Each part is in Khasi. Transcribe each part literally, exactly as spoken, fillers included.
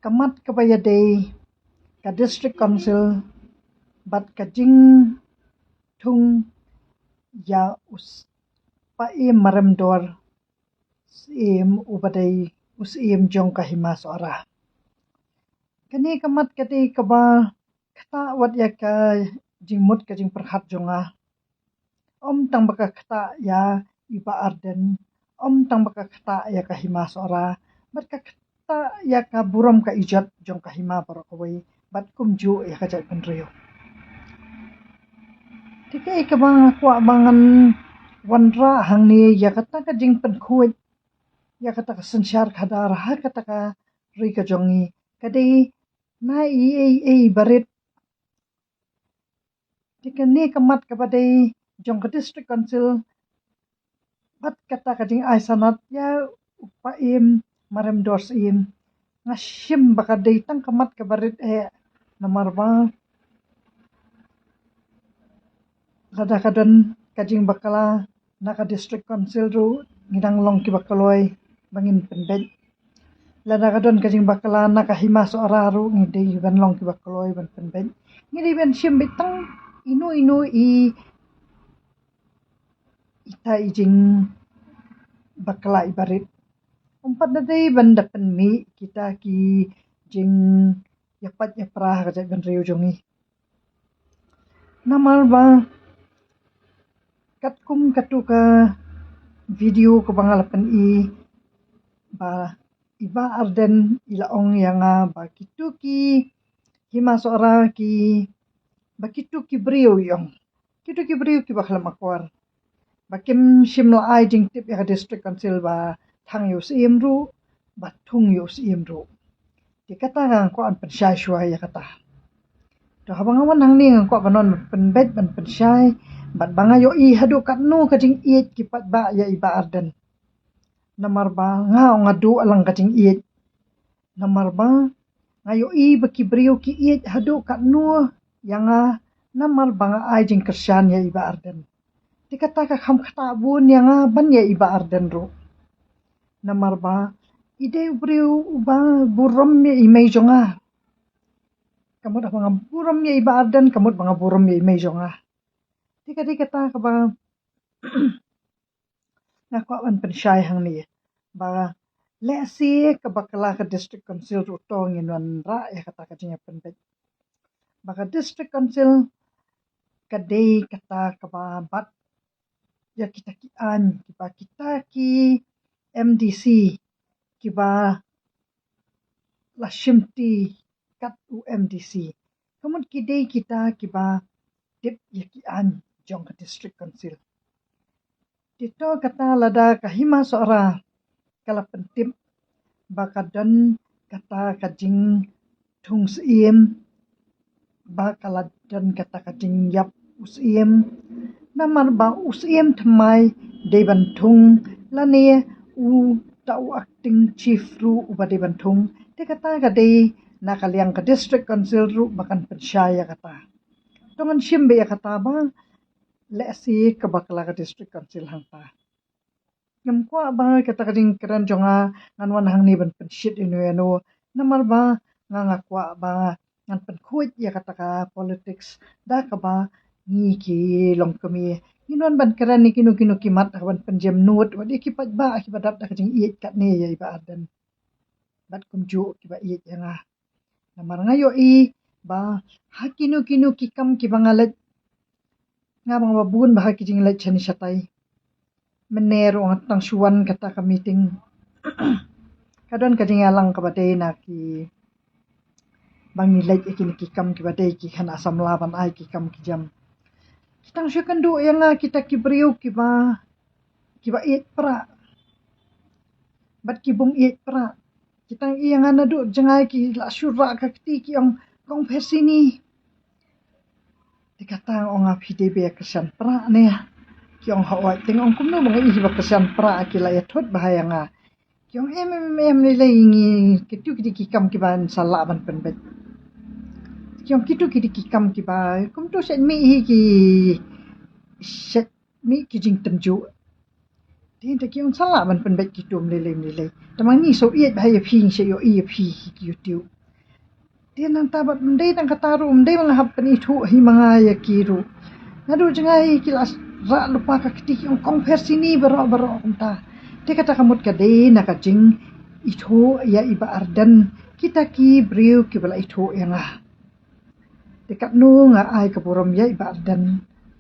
ka mat kaba ïadei ka District Council bad ka jingthung ïa u s- paiem marem dor, syiem uba dei u syiem jong ka Hima Sohra. Kane ka mat ka dei kaba ktah wat ïa ka jingmut ka jingpyrkhat jong nga. Ym tang ba ka ktah ïa i Bah Ardent, ym tang ba ka ktah ïa ka Hima Sohra, bad ka ktah ïa ka burom ka ijot jong ka hima baroh kawei, bad kumjuh ïa ka jaitbynriew. Te kaei kaba nga kwah ba ngan wanrah hangne ïa kata ka jingpynkhuid, ïa kata ka synshar khadar ha kata ka ri ka jong ngi, ka dei na ei ei ei barit. Te kane ka mat kaba dei jong ka District Council bad kata ka jingai sanad ïa u paiem marem dor syiem, nga shim ba ka dei tang ka mat kaba rit eh. Namar ba lada ka don ka jingbakla na ka District Council ruh, ngi dang long kiba kloi ba ngin pynbeit. Lada ka don ka jingbakla na ka Hima Sohra ruh, ngi dei ban long kiba kloi ban pynbeit. Ngi dei ban shim beit tang ino ino i, ita i jingbakla iba rit. Ym pat da dei ban da pynmih kita ki jingïapait ïapra ha ka jaitbynriew jong ngi. Namar ba katkum katu ka video kaba nga la pyni, ba i Bah Ardent i la ong ïa nga ba kitu ki Hima Sohra ki, ba kitu ki briew, i ong, kitu ki briew kiba khlem akor, ba kim shym la ai jingtip ïa ka District Council ba thang ïa u syiem ruh, ba thung ïa u syiem ruh. Te kata nga kwah ban pynshai shuwa ïa kata. To haba nga wan hangne nga kwah ban wan ban pynbeit ban pynshai, bad ba nga ïohi haduh katno ka jingïeit ki paidbah ïa i Bah Ardent. Namar ba nga ong nga duh lang ka jingïeit. Namar ba nga ïohi ba ki briew ki ïeit haduh katno ïa nga, namar ba nga ai jingkyrshan ïa i Bah Ardent. Te kata ka kham ktah bun ïa nga ban ïa i Bah Ardent ruh. Namar ba i dei u briew uba burom ïa i mei jong nga. Ka mut haba nga burom ïa i Bah Ardent, ka mut ba nga burom ïa i mei jong nga. Te ka dei kata kaba nga kwah ban pynshai hangne, ba lehse ka bakla ka District Council ruh to ngin wanrah ïa kata ka jingïapynbeit. Ba ka District Council ka dei kata kaba bat ïa kita ki aiñ, kiba kita ki M D C kiba la shimti kat u M D C. Ka mut ki dei kita kiba tip ïa ki aiñ jong ka District Council. Te to kata lada ka Hima Sohra ka la pyntip ba ka don kata ka jingthung syiem, ba ka la don kata ka jingïap u syiem. Namar ba u syiem thymmai dei ban thung, lane uta u acting chief ruh uba dei ban thung. Te kata ka dei na ka liang ka District Council ruh ba kan pynshai ïa kata. To ngan shim beit ïa kata ba lehse ka bakla ka District Council hangta. Ngam kwah ba kata ka jingkren jong nga ngan wan hangne ban pynshit ïano ïano. Namar ba nga, nga kwah ba ngan pynkhuid ïa kata ka politics da kaba ngi ki longkmie ngin wan ban kren ïa kino kino ki mat, ha ban pynjem nud wat ïa ki paidbah kiba dap da ka jingïeit katne ïa i Bah Ardent bad kumjuh kiba ïeit ïa nga. Namar nga ïohi ba ha kino kino ki kam kiba nga leit, nga bang ba bun ba ha ki jingleit shane shatai. Mynne ruh nga tang shu wan kata ka meeting, ka don ka jingïalang kaba dei na ki ba ngi leit ïa kine ki kam kiba dei ki khynnah samla ban ai ki kam ki jam. Ki tang shu kynduh ïa nga kita ki briew kiba, kiba ïeit prah bad ki bym ïeit prah. Ki tang ïa nga naduh jngai, ki la shu rah ka kti, ki ong, "Kong Phersini." Te kata nga ong, "Phi dei ba ïa kyrshan prah ne?" Ki ong, "Hooid." Te nga ong, "Kumno ba nga ïohi ba kyrshan prah, ki la ïathut bha ïa nga?" Ki ong, "Em em em, lei lei, ngi, kitu ki dei ki kam kiba sa lah ban pynbeit." Ki ong, "Kitu ki dei ki kam kiba, kumtu shet mih hi ki, shet mih ki jingtynjuh." Te hynda ki ong sa lah ban pynbeit kitu, em lei lei, em lei lei. Te ma ngi shu ïeit bha ïa phi, ngi shu ïohi ïa phi ki YouTube. Te nangta bad ym dei tang kata ruh, ym dei ba nga hap pynithuh hi ma nga ïa ki ruh. Naduh jngai ki la rah lypa ka kti ki ong kong pher sini baroh baroh kumta. Te kata ka mut ka dei na ka jingithuh ïa i Bah Ardent kita ki briew kiba la ithuh ïa nga. Te katno nga ai ka burom ïa i Bah Ardent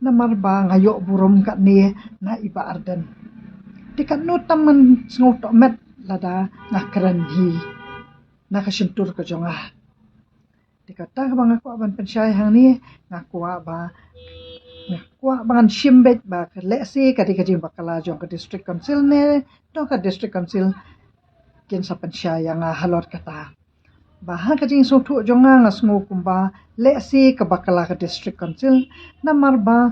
namar ba nga ïoh burom katne na i Bah Ardent. Te katno tam ngan sngewtohmet lada nga kren hi na ka shyntur ka jong nga. Te kata kaba nga kwah ban pynshai hangne, nga kwah ba nga kwah ba ngan shim beit ba ka lehse ka dei ka jingbakla jong ka District Council ne to ka District Council kin sa pynshai ïa nga halor kata. Ba ha ka jingsngewthuh jong nga nga sngew kumba lehse ka bakla ka District Council namar ba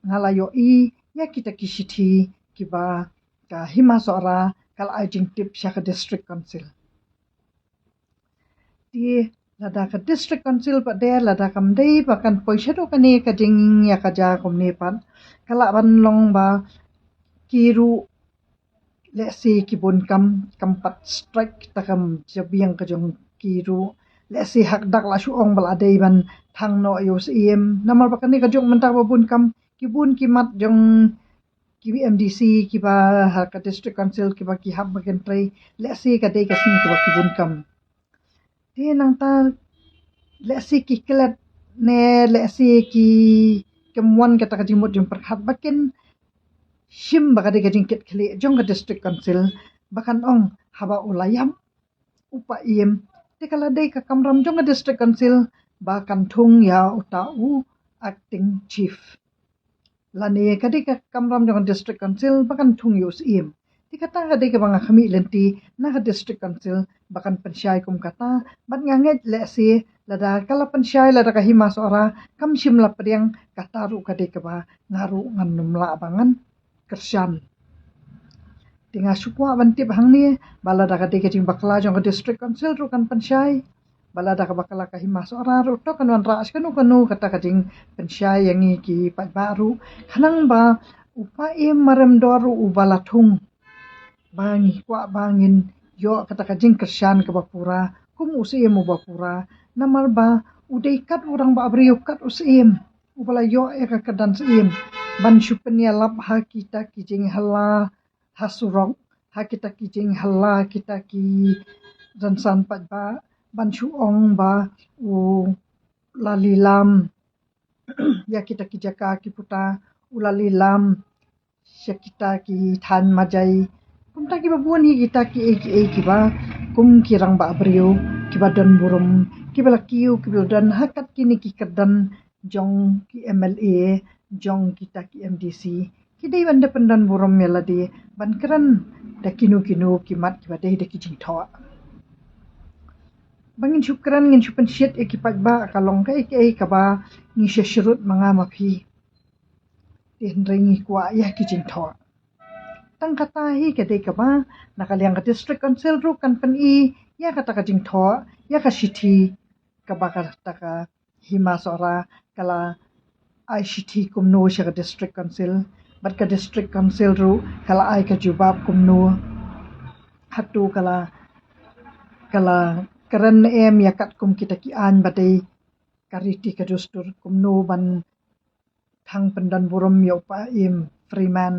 nga la ïohi ïa kita ki shithi kiba ka Hima Sohra ka la ai jingtip sha ka District Council. Te lada ka District Council pat de lada kam dei ba kan poi shaduh kane ka jingïakajia kumne pat ka lah ban long ba ki ruh lehse ki bun kam kam pat strike ta kam jabiang ka jong ki ruh. Lehse hak dak la shu ong ba la dei ban thang noh ïa u Syiem namar ba kane ka juk mynta ba bun kam ki bun ki mat jong ki M D C kiba ha ka District Council kiba ki hap ba kin trei lehse ka dei ka sngi kiba ki bun kam. Te nangta lehse ki klet ne lehse ki kam wan kata ka jingmut jingpyrkhat ba kin shim ba ka dei ka jingkitkhlieh jong ka District Council ba kan ong haba u la ïap u Paiem te ka la dei ka kamram jong ka District Council ba kan thung ïa uta u acting chief. Lane ka dei ka kamram jong ka District Council ba kan thung ïa u Syiem. Te kata ka dei kaba nga khmih lynti na ka District Council ba kan pynshai kum kata bad nga ngeit lehse lada ka la pynshai lada ka Hima Sohra kam shym la pdiang kata ruh ka dei kaba nga ruh ngan ym lah ba ngan kyrshan. Te nga shu kwah ban tip hangne ba lada ka dei ka jingbakla jong ka District Council ruh kan pynshai ba lada ka bakla ka Hima Sohra ruh to kan wanrah sha kano kano kata ka jingpynshai ïa ngi ki paidbah ruh khnang ba u Paiem Maremdor ruh uba la thung ba ngi kwah ba ngin ïoh kata ka jingkyrshan kaba pura kum u Syiem uba pura namar ba u dei kat u rangbah briew kat u Syiem uba la ïoh ïa ka kyrdan Syiem ban shu pynïalap ha kita ki jinghala ha surok ha kita ki jinghala kita ki rynsan paidbah ban shu ong ba u la lilam ïa kita ki jaka ki puta u la lilam sha kita ki thaiñ majai kumta kiba bun hi kita ki ei ki ei kiba kum ki rangbah briew kiba don burom kiba la kiew kiba la don ha kat kine ki kyrdan jong ki M L A jong kita ki M D C ki dei ban da pyndon burom ïa lade ban kren da kino kino ki mat kiba dei da ki jingthoh. Ba ngin shu kren ngin shu pynshit ïa ki paidbah ka long kaei kaei kaba ngi shu shrut ma nga ma phi. Te hynrei ngi kwah ïa ki jingthoh. Tang kata hi ka dei kaba na ka liang ka District Council ruh kan pyni ïa kata ka jingthoh ïa ka shithi kaba kata ka Hima Sohra ka la ai shithi kumno sha ka District Council bad ka District Council ruh ka la ai ka jubab kumno. Hato ka la ka la kren em ïa katkum kita ki aiñ ba dei ka riti ka dustur kumno ban thang pyndon burom ïa u Paiem Freeman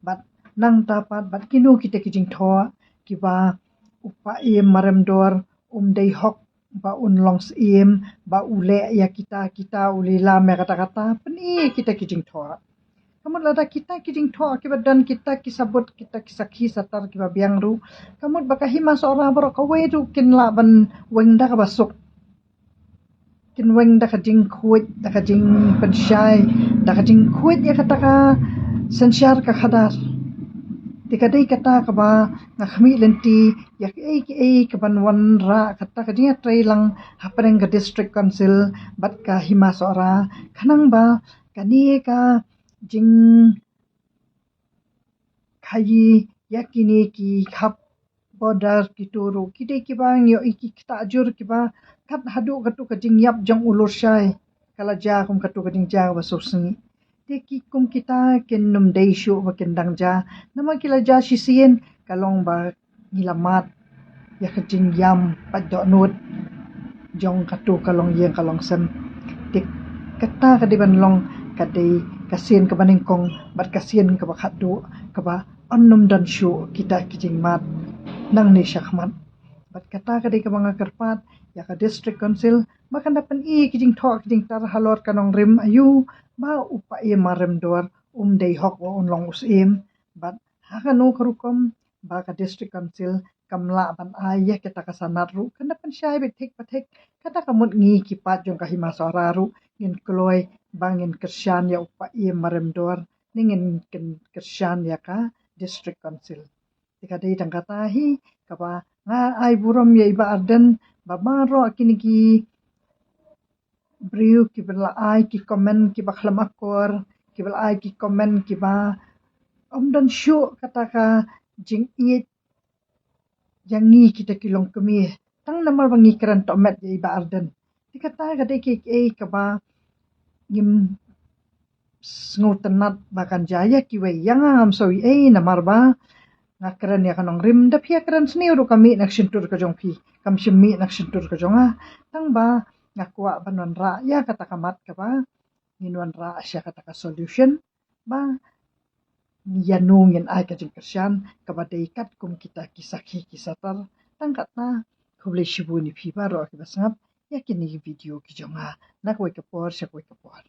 bad nangta pat bad kino kita ki jingthoh kiba u Paiem Maremdor um dei hok ba un long Syiem ba u leh ïa kita kita u lilam ïa kata kata pyni kita ki jingthoh. Ka mut lada kita ki jingthoh kiba don kita ki sabut kita ki sakhi satar kiba biang ruh ka mut ba ka Hima Sohra baroh kawei ruh kin lah ban weng da kaba suk. Kin weng da ka jingkhuid da ka jingpynshai da ka jingkhuid ïa kata ka synshar ka khadar. Te ka dei kata kaba nga khmih lynti ïa kaei kaei kaban wanrah kata ka jingïatreilang hapdeng ka District Council bad ka Hima Sohra khnang ba kane ka jing khaïi ïa kine ki khap border kito ruh ki dei kiba ngi ïohi ki ktah jur kiba kat haduh katu ka jingïap jong u Lurshai ka la jia kum katu ka jingjia kaba sngewsih. Te ki kum kita kin ym dei shuh ba kin dang jia namar ki la jia shisien ka long ba ngi la mad ïa ka jingïam pat dohnud. jong katu ka longïing ka longsem. Te kata ka dei ban long ka dei ka sien kaba nyngkong bad ka sien kaba khatduh kaba yn nym don shuh kita ki jingmad nangne shakhmat. Bad kata ka dei kaba nga kyrpad ïa ka District Council ba kan da pyni ki jingthoh ki jingtar halor ka nongrim aïu ba u paiem marem dor um dei hok ba un long u syiem. Bad ha kano ka rukom ba ka District Council kam lah ban ai ïa kita ka sanad ruh kan da pynshai beit thik pa thik. Kata ka mut ngi ki paid jong ka Hima Sohra ruh ngin kloi ba ngin kyrshan ïa u paiem marem dor ne ngin kyrshan ïa ka District Council. Te ka dei tang kata hi kaba nga ai burom ïa i Bah Ardent ba baroh kine ki briew kiba la ai ki comment kiba khlem akor, kiba la ai ki comment kiba ym don shuh kata ka jingïeit ïa ngi kita ki longkmie. Tang namar ba ngi kren toh met ïa i Bah Ardent. Te kata ka dei kiei kiei kaba ngim sngewtynnat ba kan jia ïa kiwei. Ïa nga ngam sngew ei namar ba nga kren ïa ka nongrim, da phi ïa kren sniew ruh ka mih na ka shyntur ka jong phi, kam shym mih na ka shyntur ka jong nga. Tang ba nga kwah ban wanrah ïa kata ka mat kaba ngin wanrah sha kata ka solution ba ïa no ngin ai ka jingkyrshan kaba dei katkum kita ki sakhi ki satar. Tang kata, khublei shibun ïa phi baroh kiba sngap ïa kine ki video ki jong nga na kawei ka por sha kawei ka por.